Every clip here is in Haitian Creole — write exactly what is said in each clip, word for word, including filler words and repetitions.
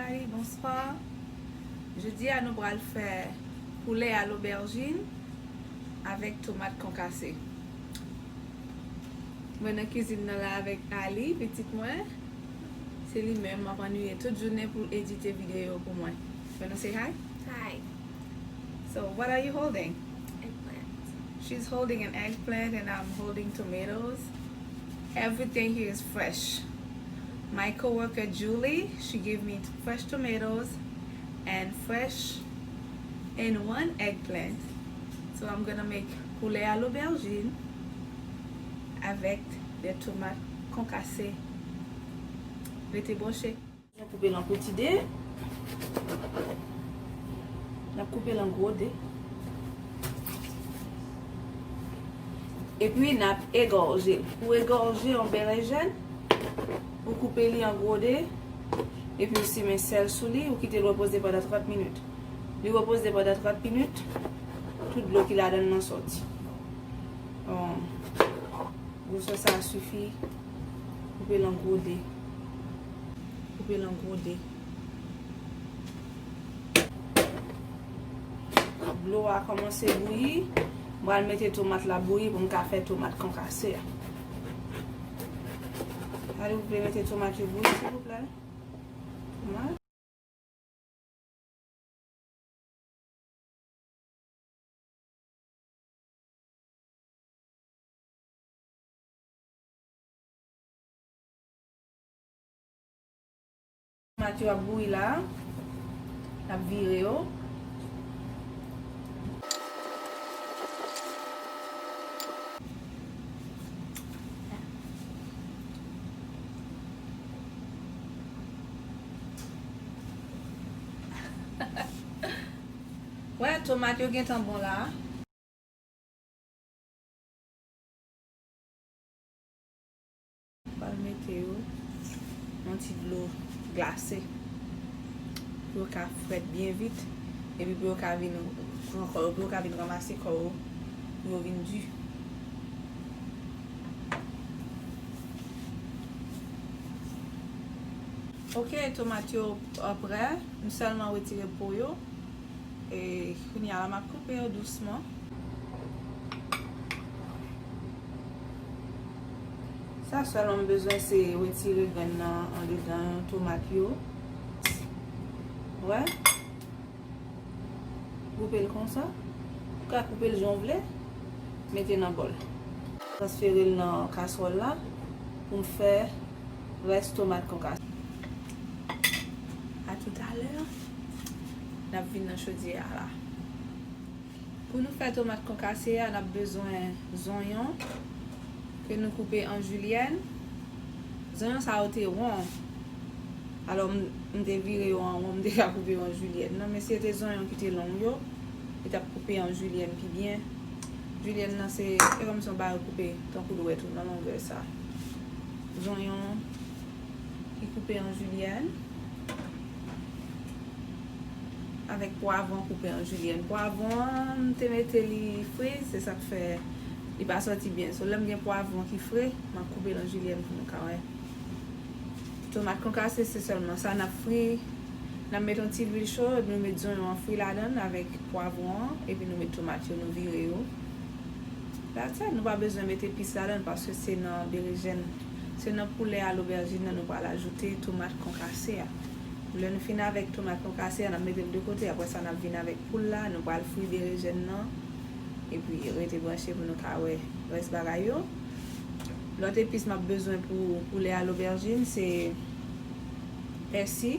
Hi, bonswa. Jodi a nou pral fè poulè a lobèjin avèk tomat konkase. Mwen nan kizin nan la avèk Ali, pitit mwen. Se li menm, m ap annuiye tout jounen pou l edite videyo pou mwen. You wanna say hi? Hi. So, what are you holding? Eggplant. She's holding an eggplant and I'm holding tomatoes. Everything here is fresh. My coworker Julie, she gave me fresh tomatoes and fresh and one eggplant. So I'm gonna make poulè a lobèjin avec des tomates concassées. Rete branche. N ap koupe l an peti de. N ap koupe l an gwo de. Epi n ap egòje l. Pou egòje yon berejèn, ou koupe li an gwo de, epi ou simen sèl sou li, ou kite l repoze pandan trant minit. Li repoze pandan trant minit, tout dlo ki ladan l nan sòti. Bon, gwosè sa a sifi. Koupe l an gwo de. Koupe l an gwo de. Dlo a kòmanse bouyi. M pral mete tomat la bouyi pou m ka fè tomat konkase a. Gade, ou vle mete tomat yo bouyi, silvouplè? Tomat. Tomat yo ap bouyi la, n ap vire yo. Wè, tomat yo gentan bon la. Pral mete yo nan ti dlo glase pou yo ka frèt byen vit, epi pou yo ka vin pran kò yo, pou yo ka vin ranmase kò yo, pou yo vin di. Ok, tomat yo, euh, prè. M sèlman retire po yo. E kounye a la, m ap koupe yo dousman. Sa sèlman m bezwen, se retire grenn nan andedan tomat yo. Wè. Koupe l konsa. Ou ka koupe l jan w vle. Mete nan bòl. Transfere l nan kaswòl la pou m fè rès tomat konkase. A toutalè, n ap vin nan chodyè a la. Pou nou fè tomat konkase a, n ap bezwen zonyon ke nou koupe an jilyèn. Zonyon sa yo te won. Alò, m, m te vire yo an won, m te ka koupe yo an jilyèn. Non, men si se te zonyon ki te long yo, li t ap koupe an jilyèn pi byen. Jilyèn nan se, se kòmsi yon bagay koupe tankou dwèt ou nan longè sa. Zonyon ki koupe an jilyèn. Avèk pwavwon koupe an jilyèn. Pwavwon an, m te mete li friz, se sa k fè li pa sòti byen. So, lè m gen pwavwon ki fre, m ap koupe l an jilyèn pou nou ka wè. Tomat konkase, se sèlman sa n ap fri. N ap met yon ti lwil cho, epi nou met zonyon an fri ladan l avèk pwavwon an, epi nou met tomat yo, nou vire yo. That's it. Nou pa bezwen met epis ladan l paske se nan berejèn, se nan poulè a lobèjin nan nou pral ajoute tomat konkase a. Lè nou fin avèk tomat konkase a, n ap mete l de kote. Apre sa, n ap vin avèk poul la. Nou pral fri berejèn nan. Epi rete branche pou nou ka wè rès bagay yo. Lòt epis m ap bezwen pou poulè a lobèjin, se pèsi.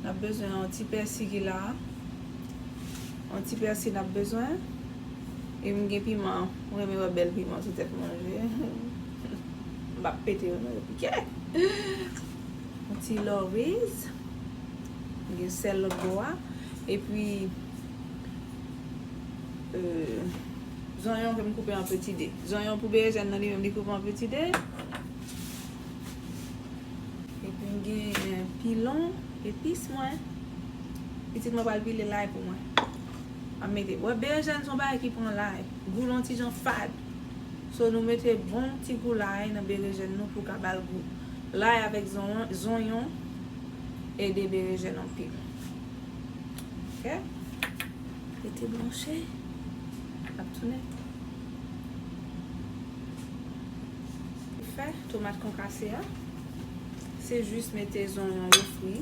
N ap bezwen yon ti pèsi ki la. Yon ti pèsi n ap bezwen. E m gen piman. Mwen renmen wè bèl piman sou tèt manje. M p ap pete yo non, yo pike. Yon ti lòriz. M gen sèl lòt bò a. Epi, euh, zonyon ke m koupe an peti de. Zonyon pou berejèn nan li menm, li koupe an peti de. Epi m gen pilon, epis mwen. Pitit mwen pral pile lay pou mwen. M ap mete. Wè, berejèn se yon bagay ki pran lay. Gou l yon ti jan fad. So, nou mete bon ti gou lay nan berejèn nou pou ka ba l gou. Lay avèk zonyon, zonyon, ede berejèn anpil. Ok? Rete branche. N ap tounen. Fè tomat konkase a. Se jis mete zonyon yo fri.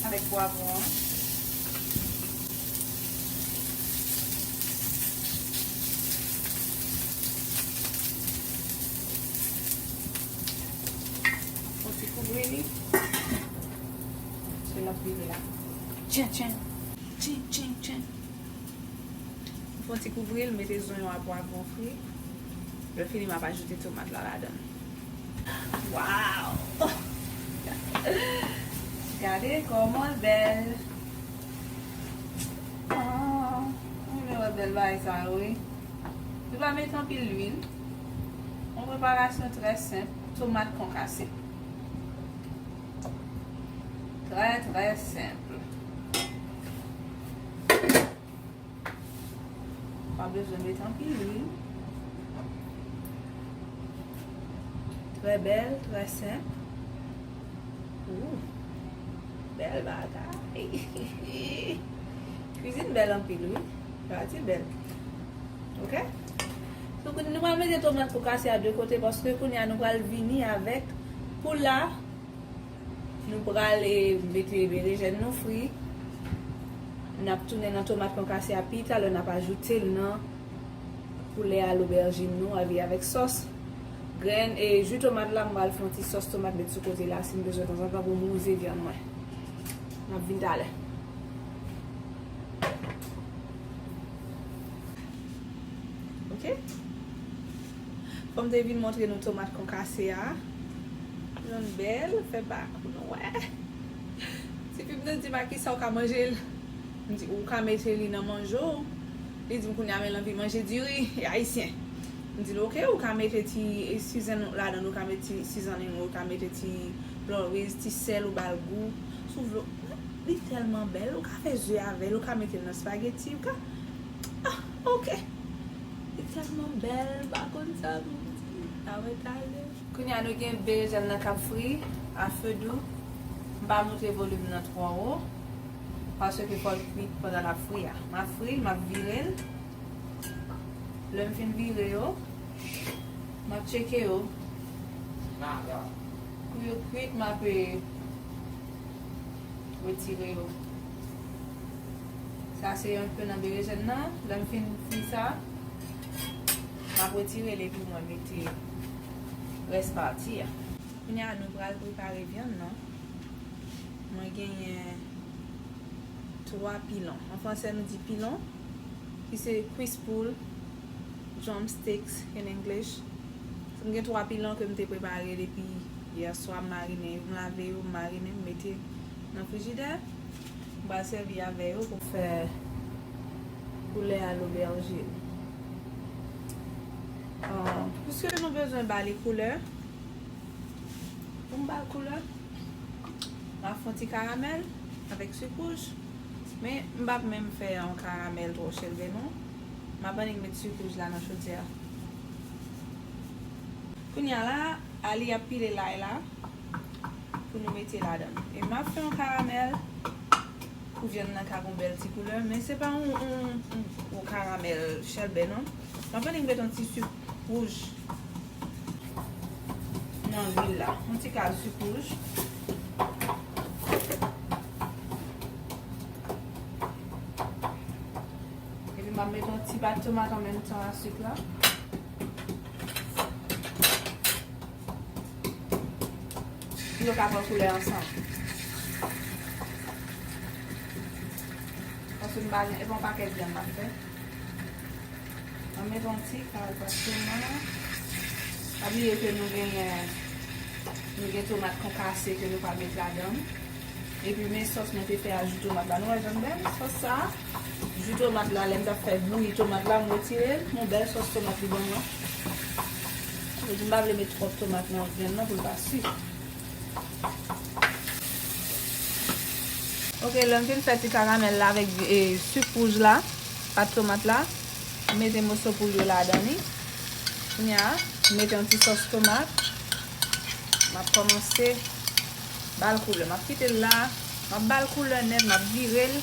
Avèk pwavwon an. Fon ti kouvri li. Paske l ap vire la. Tchen, tchen. Tchen, tchen, tchen. Fon ti kouvri l, mete zonyon ak pwavwon fri. Lè fini, m ap ajoute tomat la ladan l. Waw! Gade kòman l bèl. Ah, mwen renmen wè bèl bagay sa yo, wi. Nou pa mete anpil lwil. Yon preparasyon trè senp, tomat konkase. Trè, trè senp. Pa bezwen met anpil lwil. Trè bèl, trè senp. Ooh, bèl bagay. Kwizin bèl anpil, wi. Sa di bèl. Ok? Donk, nou pral mete tomat konkase a de kote, paske kounye a nou pral vini avèk poul la. Nou pral, eh, mete berejèn nou fri. N ap tounen nan tomat konkase a pi talè, n ap ajoute l nan poulè a lobèjin nou, avè, avèk sòs. Grenn, eh, ji tomat la, m pral fè yon ti sòs tomat met sou kote la, si m bezwen tanzantan pou m wouze vyann mwen. N ap vin talè. Ok? Fò m te vin montre nou tomat konkase a. Jan l bèl, fè bak pou nou wè. Tifi m te di m a kisa ou ka manje l. M di, ou ka mete li nan manje w. Li di m kounye a men l anvi manje diri, e ayisyen. M di l, ok, ou ka mete ti season ladan l, ou ka mete ti seasoning, ou ka mete ti lòriz, ti sèl, ou ba l gou. Si w vle, li tèlman bèl, ou ka fè ze avè l, ou ka mete l nan spaghetti, ou ka, ah, ok. Li tèlman bèl, m pa konn sa pou m di. A wè talè. Kounye a nou gen berejèn nan k ap fri a fe dou. M pa moute volim nan twò wo, paske fò l kwit pandan l ap fri a. M ap fri, m ap vire l. Lè m fin vire yo, m ap tcheke yo. Kou yo kwit, m ap, eh, retire yo. Sa se yon pe nan berejèn nan. Lè m fin fri sa, m ap retire l epi mwen mete rès pati a. Kounye a, nou pral prepare vyann nan. Mwen genyen twa pilon. An fransè, nou di pilon, ki se kwis poul, drumsticks in English. M gen twa pilon ke m te prepare depi yèswa, m marinen yo, m lave yo, m marinen, m mete nan frijidè. M pral sèvi avè yo pou fè koulè a lobèjin. Ah, piske nou bezwen ba li koulè, pou m ba l koulè, m ap fè yon ti karamèl avèk sik wouj. Men, m p ap menm fè yon karamèl twò chèlbè, non. M ap annik met sik wouj la nan chodyè a. Kounye a la, Ali ap pile lay la pou nou mete ladan l. E m ap fè yon karamèl pou vyann nan ka gon bèl ti koulè, men se pa yon, yon, yon gwo karamèl chèlbè, non. M ap annik met yon ti sik wouj nan lwil la. Yon ti kal sik wouj. Epi m ap met yon ti bat tomat an menm tan a sik la. Pou yo ka pran koulè ansanm. Paske m pa gen, e pa yon pakèt vyann m ap fè. Mwen met yon ti kal pat tomat. Pa bliye ke nou genyen, nou gen tomat konkase ke nou pa met ladan. Epi men sòs mwen te fè a, ji tomat la. Nou wè jan l bèl sòs sa a? Ji tomat la, lè m t ap fè bouyi tomat la, m retire l. Yon bèl sòs tomat li ban mwen. Epi m pa vle met twòp tomat nan vyann nan pou l pa sik. Ok, lè m fin fè ti karamèl la avèk e, sik wouj la, pat tomat la, m mete moso poul yo ladan li. Kounye a, m mete yon ti sòs tomat. M ap kòmanse ba l koulè. M ap kite l la. M ap ba l koulè nèt, m ap vire l.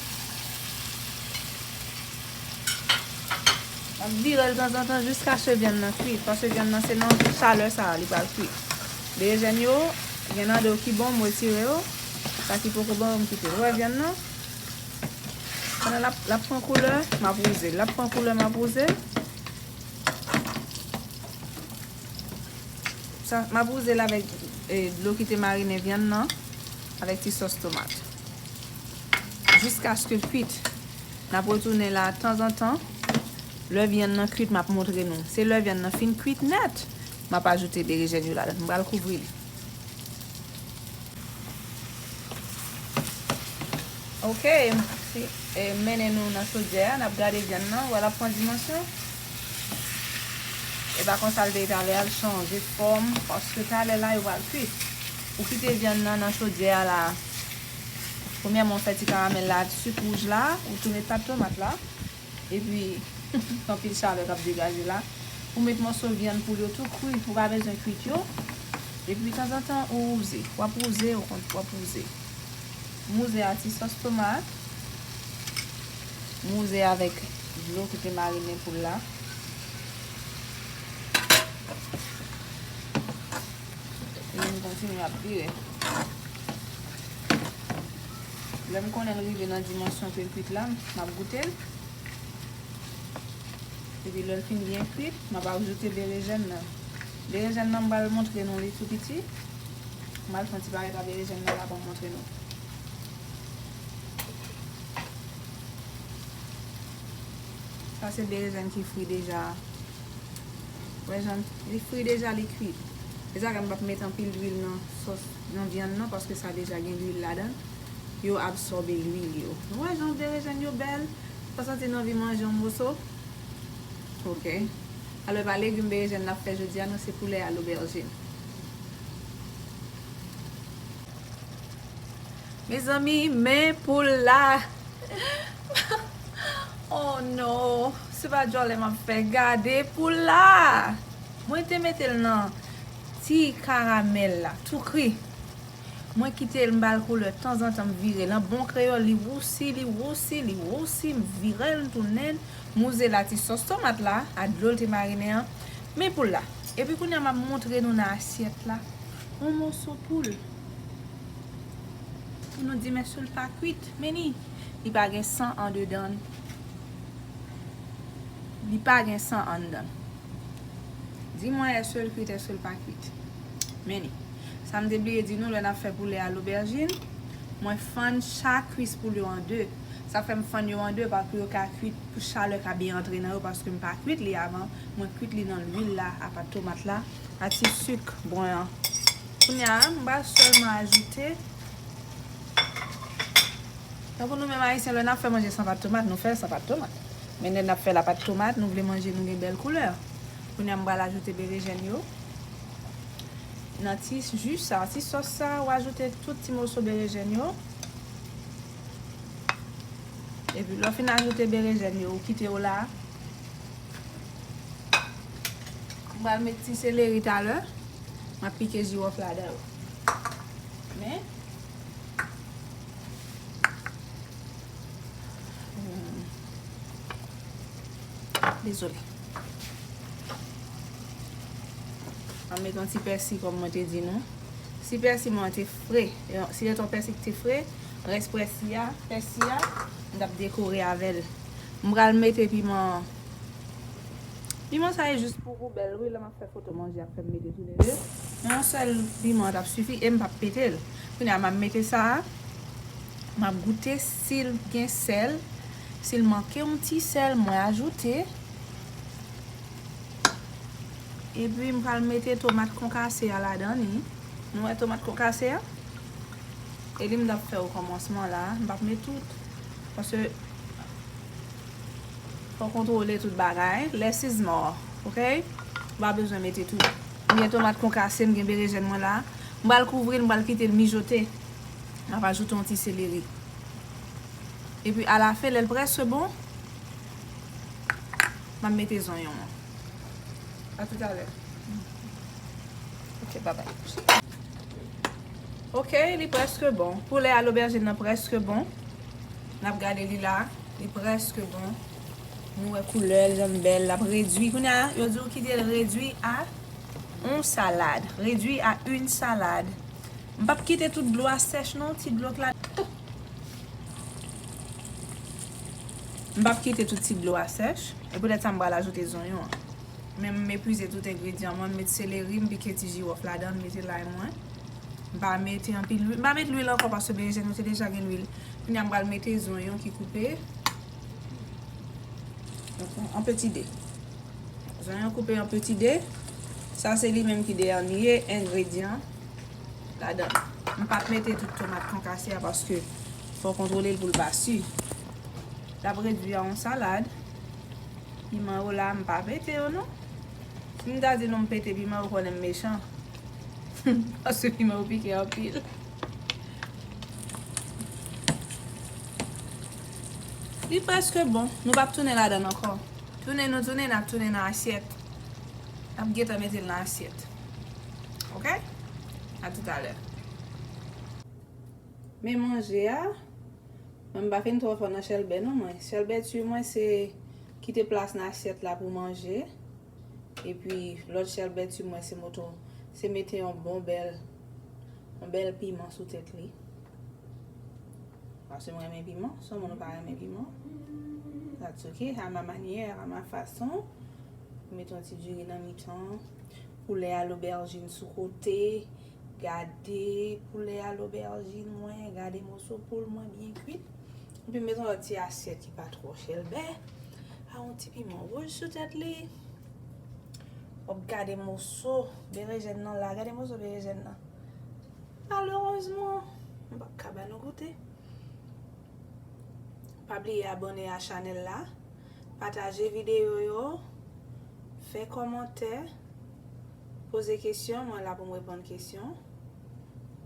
M ap vire l tanzantan jiskaske vyann nan kwit, paske vyann nan se nan chalè sa a li pral kwit. Berejèn yo, gen nan de yo ki bon, m retire yo. Sa ki poko bon yo, m kite l. Ou wè vyann nan? Pandan l ap, l ap pran koulè, m ap wouze l. L ap pran koulè, m ap wouze l. Sa, m ap wouze l avèk e, dlo ki te marinen vyann nan, avèk ti sòs tomat. Jiskaske l kwit. N ap retounen la tanzantan. Lè vyann nan kwit, m ap montre nou. Se lè vyann nan fin kwit nèt, m ap ajoute berejèn yo ladan. M pral kouvri li. Ok, si, e, mennen nou nan chodyè a, n ap gade vyann nan, wè l ap pran dimansyon. E pa konsa l te ye talè a, l chanje fòm, paske talè la yo pral kwit. Ou kite vyann nan nan chodyè a la. Premyèman, ou fè ti karamèl la, sik wouj la, ou tou met pat tomat la. Epi, anpil chalè k ap degaje la. Ou met mòso vyann poul yo tou kri, ou pa bezwen kwit yo. Epi, tanzantan, ou wouze. W ap wouze, ou konn, w ap wouze. M wouze a ti sòs tomat. M wouze avèk dlo ki te marinen poul la. Epi m kontinye ap vire. Lè m konnen l rive nan dimansyon ke l kwit la, m ap goute l. Epi lè l fin byen kwit, m ap ajoute berejèn nan. Berejèn nan, m pral montre nou li tou piti. M pral fè yon ti parèt a berejèn nan la pou m montre nou. Sa se berejèn ki fri deja. Wè jan li fri deja, li kwit. Se sa fè m p ap met anpil lwil nan sòs, nan vyann nan, paske sa deja gen lwil ladan. Yo absòbe lwil yo. Nou wè jan berejèn yo bèl? Ou santi n anvi manje yon moso? Ok. Alò, e pa legim berejèn n ap fè jodi a, non, se poulè a lobèjin. Mezanmi, men poul la. Oh no, se pa djòlè m ap fè. Gade poul la. Mwen te mete l nan ti karamèl la, tou kri. Mwen kite l, m ba l koulè tanzantan, m vire l. An bon kreyòl, li wousi, li wousi, li wousi, m vire l, m tounen l, m wouze l a ti sòs tomat la, a dlo l te marinen an. Men poul la. Epi kounye a, m ap montre nou nan asyèt la. Yon moso poul. Pou nou di m èske l pa kwit. Men ni, li pa gen san andedan l. Li pa gen san anndan l. Di mwen èske l kwit, èske l pa kwit. Men ni. Sa m te bliye di nou, lè n ap fè poulè a lobèjin, mwen fann chak kwis poul yo an de. Sa fè m fann yo an de, pa pou yo ka kwit, pou chalè ka byen antre nan yo, paske m pa kwit li avan. Mwen kwit li nan lwil la, a pat tomat la, a ti sik bwen an. Kounye a, m pral sèlman ajoute. Tankou nou menm Ayisyen, lè n ap fè manje san pat tomat, nou fè l san pat tomat. Men lè n ap fè l a pat tomat, nou vle manje nou gen bèl koulè. Kounye a, m pral ajoute berejèn yo. Nan ti ji sa, ti sòs sa, ou ajoute tout ti moso berejèn yo. Epi, lè w fin ajoute berejèn yo, ou kite yo la. M pral met ti seleri talè. M ap pike jiwòf ladan yo. Men, hmm. Dezole. M ap met yon ti pèsi, kòm mwen te di nou. Si pèsi mwen te fre, si se te yon pèsi ki te fre, rès pèsi a, pèsi a, m t ap dekore avè l. M pral mete piman. Piman sa e jis pou gou bèl, wi, lè m ap fè foto manje ap fè m mete tou le de. Men yon sèl piman t ap sifi e m p ap pete l. Kounye a, m ap mete sa a. M ap goute si l gen sèl. Si l manke yon ti sèl, mwen ajoute. Epi, m pral mete tomat konkase a ladan li. Nou wè tomat konkase a? E li m t ap fè okòmansman la. M p ap met tout. Paske fò kontwole tout bagay. Less is more, ok? Ou pa bezwen mete tout. M gen tomat konkase, m gen berejèn mwen la. M pral kouvri l, m pral kite l mijote. M ap ajoute yon ti seleri. Epi alafen, lè l prèske bon, m ap mete zonyon an. A toutalè. Ok, babay. Ok, li prèske bon. Poulè a lobèjin nan prèske bon. N ap gade li la. Li prèske bon. Nou wè koulè l, jan l bèl. L ap redui. Kounye a, yo di w kite l redui a yon salad. Redui a une salade. M p ap kite tout dlo a sèch non, ti dlo k la. M p ap kite tout ti dlo a sèch. E poutèt sa, m pral ajoute zonyon an. Men m epuize tout engredyan mwen. M met seleri, m pike ti jiwòf ladan, m mete lay mwen. M pa mete anpil lwil. M pa met lwil ankò paske berejèn yo te deja gen lwil. Kounye a, m pral mete zonyon ki koupe an peti de. Zonyon koupe an peti de. Sa se li menm ki dènye engredyan ladan. M p ap mete tout tomat konkase a paske fò w kontwole l pou l pa si. L ap redui a yon salad. Piman yo la, m pa pete yo non. Si m ta di nou m pete piman, ou konnen m mechan. Paske piman yo pike anpil. Li prèske bon. Nou p ap tounen ladan l ankò. Tounen nou tounen, n ap tounen nan asyèt. N ap gentan mete l nan asyèt. Ok? A toutalè. Men manje a, mwen m pa fin twò fò nan chèlbè non mwen. Chèlbè ti mwen se kite plas nan asyèt la pou manje. Epi lòt chèlbè ti mwen se moto, se mete yon bon bèl, yon bèl piman sou tèt li. Paske mwen renmen piman, se yon moun ou pa renmen piman. That's ok, a ma manyè, a ma fason. Mete yon ti diri nan mitan. Poulè a lobèjin sou kote. Gade poulè a lobèjin mwen, gade moso poul mwen byen kwit. Epi m mete yon lòt ti asyèt ki pa twò chèlbè. A yon ti piman wouj sou tèt li. W ap gade moso berejèn nan la, gade moso berejèn nan. Malerezman, m p ap ka ba nou goute. Pa bliye abòne a chanèl la, pataje videyo yo, fè kòmantè, poze kesyon, mwen la pou m reponn kesyon.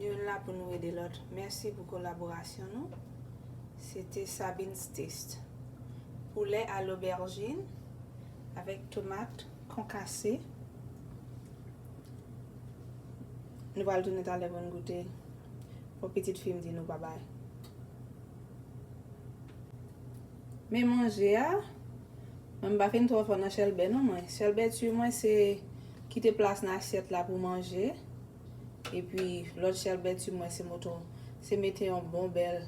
Youn la pou nou ede lòt. Mèsi pou kolaborasyon nou. Se te Sabin's Taste. Poulè a lobèjin avèk tomat konkase. Nou pral tounen talè pou n goute. Fò pitit fi m di nou babay. Men manje a, mwen m pa fin twò fò nan chèlbè non mwen. Chèlbè ti mwen se kite plas nan asyèt la pou manje. Epi lòt chèlbè ti mwen se moto, se mete yon bon bèl,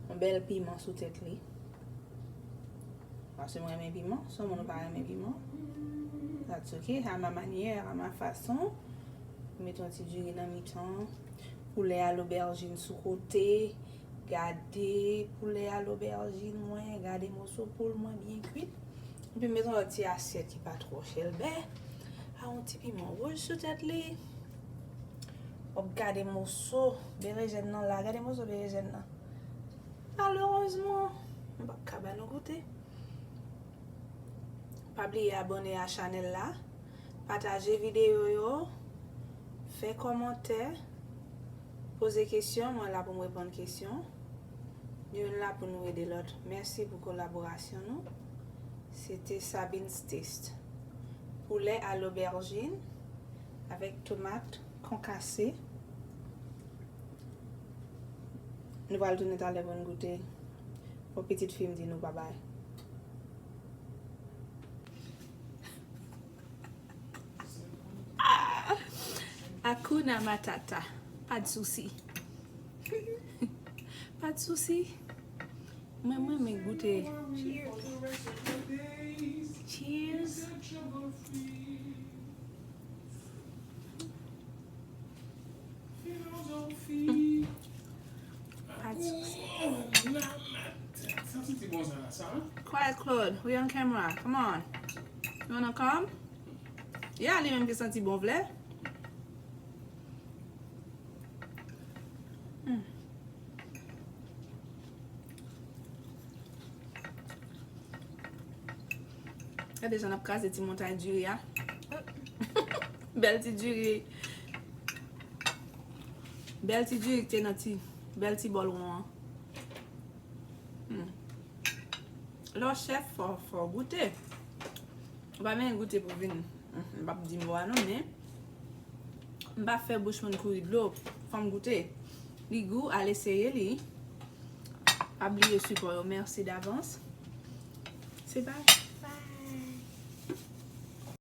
yon bèl piman sou tèt li. Paske mwen renmen piman, se yon moun ou pa renmen piman. That's ok, a ma manyè, a ma fason. Mete yon ti diri nan mitan. Poulè a lobèjin sou kote. Gade poulè a lobèjin mwen, gade moso poul mwen byen kwit. Epi mete yon lòt ti asyèt ki pa twò chèlbè. A yon ti piman wouj sou tèt li. W ap gade moso berejèn nan la, gade moso berejèn nan. Malerezman, m p ap ka ba nou goute. Pa bliye abòne a chanèl la, pataje videyo yo, fè kòmantè, poze kesyon, mwen la pou m reponn kesyon. Youn la pou nou ede lòt. Mèsi pou kolaborasyon nou. Se te Sabin's Taste. Poulè a lobèjin avèk tomat konkase. Nou pral tounen talè pou n goute. Fò pitit fi m di nou babay. Hakuna Matata. Pa de souci. Pa de souci. Mwen, mwen, mwen goute. Cheers. Pa de souci. Quiet, Claude. We on camera. Come on. You wanna come? Yeah, li menm ki santi bon vle. Hmm. Gade jan n ap kraze ti montay diri a. Bèl ti diri. Bèl ti diri ki te nan ti, bèl ti bòl won an. Lè w chèf, fò, fò w goute. Ou pa menm goute pou vin. M p ap di mo a non, men m pa fè bouch moun kouri dlo. Fò m goute. Li gou, al eseye li. Pa bliye sipò yo. Mèsi davans. Se pa